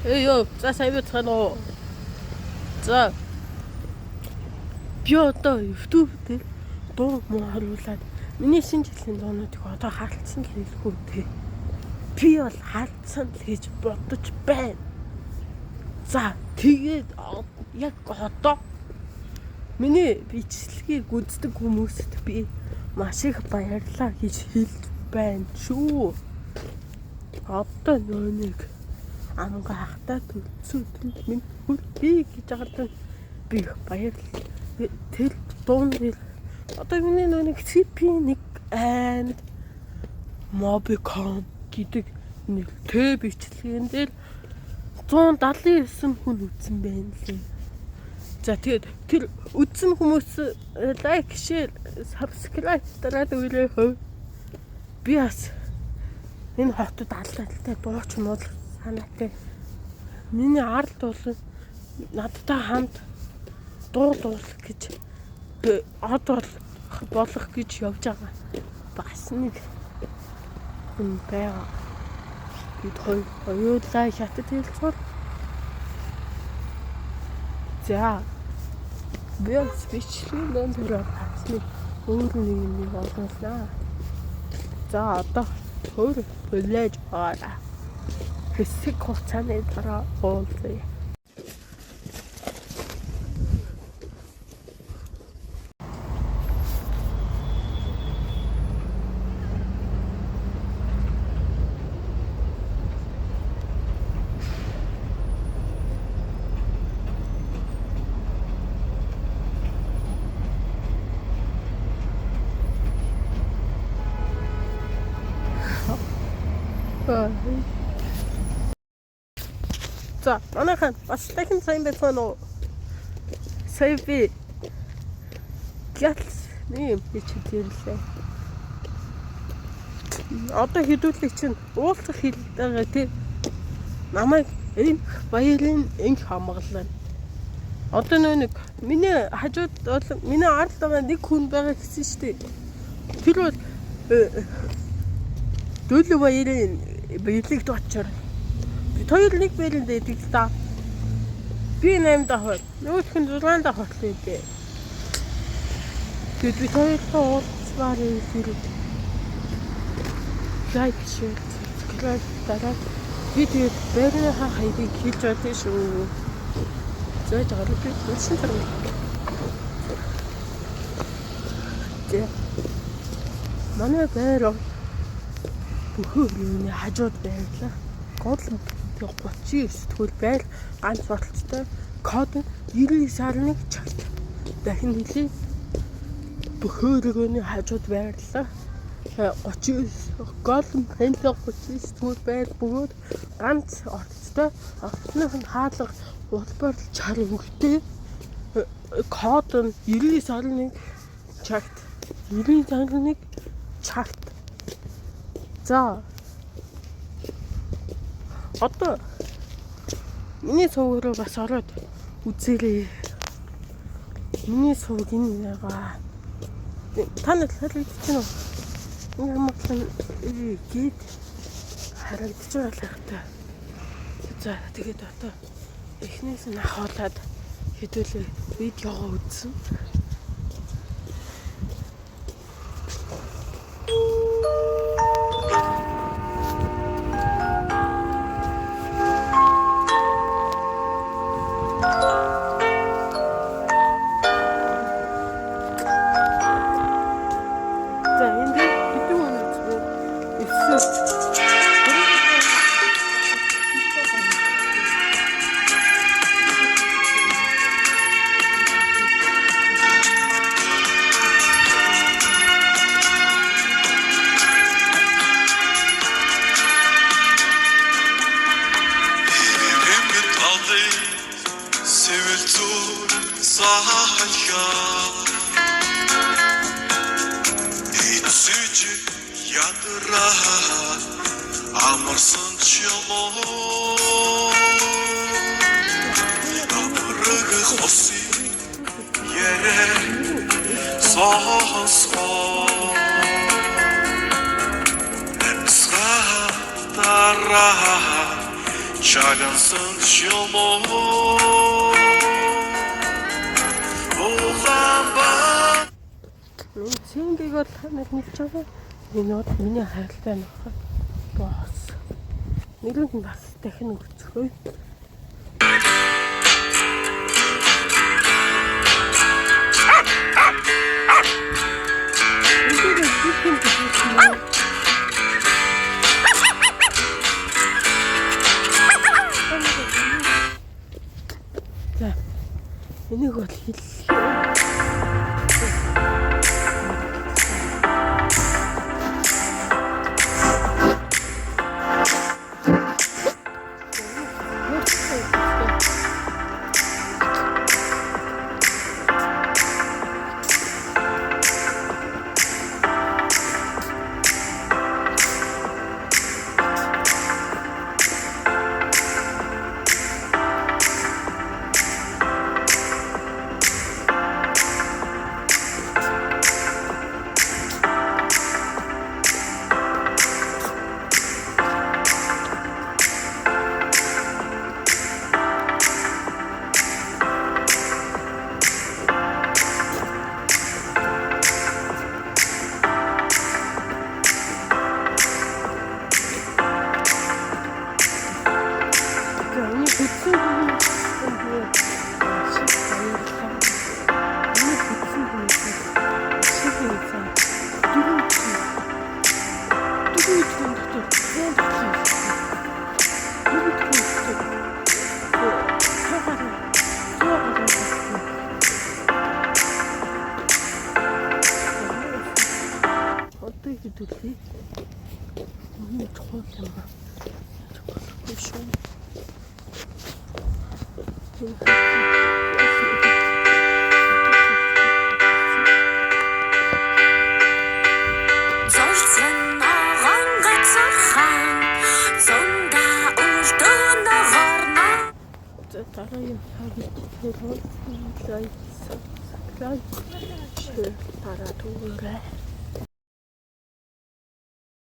Эй ёо, за сайн байцгаана уу? За би одоо YouTube дээр дуу муу харуулад миний шинэ жилийн дуунуудыг одоо харалцсан л хэлэхгүй те. Би бол харалцсан л гэж бодож байна. За тэгээд яг одоо миний бичлэгийг үздэг хүмүүст би маш их баярлалаа гэж хэлж байна шүү. Одоо нөө нэг амгаахтай төлцөөд минь хүргэе гэж агаад би их баярлалаа. Тэр дуун одоо миний нөө нэг CP1 and Mobicom гэдэг нэг тэ бичлэгэн дээр 179 хүн үзсэн байна лээ. За тэгээд тэр үзсэн хүмүүс like, share, subscribe дараад өгөөрэй. Би бас энэ хотод алдартай дууч муу санаатай. Миний ард бол надтай хамт дуу дуулах гэж од болох гэж явж байгаа. Бас нэг хүн байгаа. Бид хоёр оюулаа хятад хэлцгээр. За би бас бичлэгийн дунд бас нэг өөр нэг юм олуулнаа. За одоо өөр хүлээж аваарай. Хэсэг хугацааны дараа уулзъя. За манайхан бас дахин сайн байцгаана уу? Сая би гялс нэг юм бичиж ирлээ. Одоо хэдүүлэг чинь уулзах хэлдэг байгаа тий. Намайг энэ баярын инх хамгаална. Одоо нөө нэг миний хажууд бол миний ард байгаа нэг хүн байгаа гэсэн шүү дээ. Тэр бол дөлөв баярын баярлэгт очоор бид хоёр нэг байранд байдаг л да. Би 8 давхар, нөгөөх нь 6 давхар л байдээ. Тэгээд бид хоёртой уулзмаар ирэл like, share, subscribe дараад би тэгээд байрныхаа хаягийг хэлж болно шүү. Зөөж гарах би үлсэн тарна. За. Манай байр бөхөө юуны хажууд байрлаа. Гол 39 тэгвэл байр ганц бодолцтой код нь 99.1 чагт. Дахин хэлье. Бөхөө өргөөний хажууд байрлаа. 39 гол пента 39 тэгвэл байр бөгөөд ганц орцтой орцных нь хаалга улбар чар өнгөтэй код нь 99.1 чагт. 99.1 чагт. За одоо миний сувг руу бас ороод үзээрэй. Миний сувг энэ байгаа. Та нар харагдаж байна уу? Энэ хамгаалан гээд харагдаж байгаа л та. За тэгээд одоо эхнээс нь ахуулаад хэдүүлээ видеогоо үзсэн. За энэ дээр хэдэн хүн үзсэн? 9. Ирэмэт алыг сэвэл зүр сахалгаа эцэж ядраа амарсан ч юм уу амраг хосын ярэ сонсгоо амьсгаа дараа Шагнасан ч юм уу. Улаанбаатар. Миний цэнгийг бол та нар мэдж байгаа. Энэ бол миний хайртай нөхөр. Босс. Нэрийг нь бас дахин өгцгөөе. Энийг хийх юм гэж байна. За. Энийг бол хэллээ. За энийг бүтсэн хүмүүс шиг баярлалаа. Энийг бүтсэн хүмүүс шиг баярлалаа. Дөрөв өдрийн дотор 100 дөрөв өдрийн дотор 100 гаруй болсон. Одоо хэдүүлээ. Энэ чухал юм аа. Чухал шүү. Зулцхан ногоон гацхан зунда үлдэн горно. За дараагийн хавьд like, subscribe, share дараад өгөөрэй.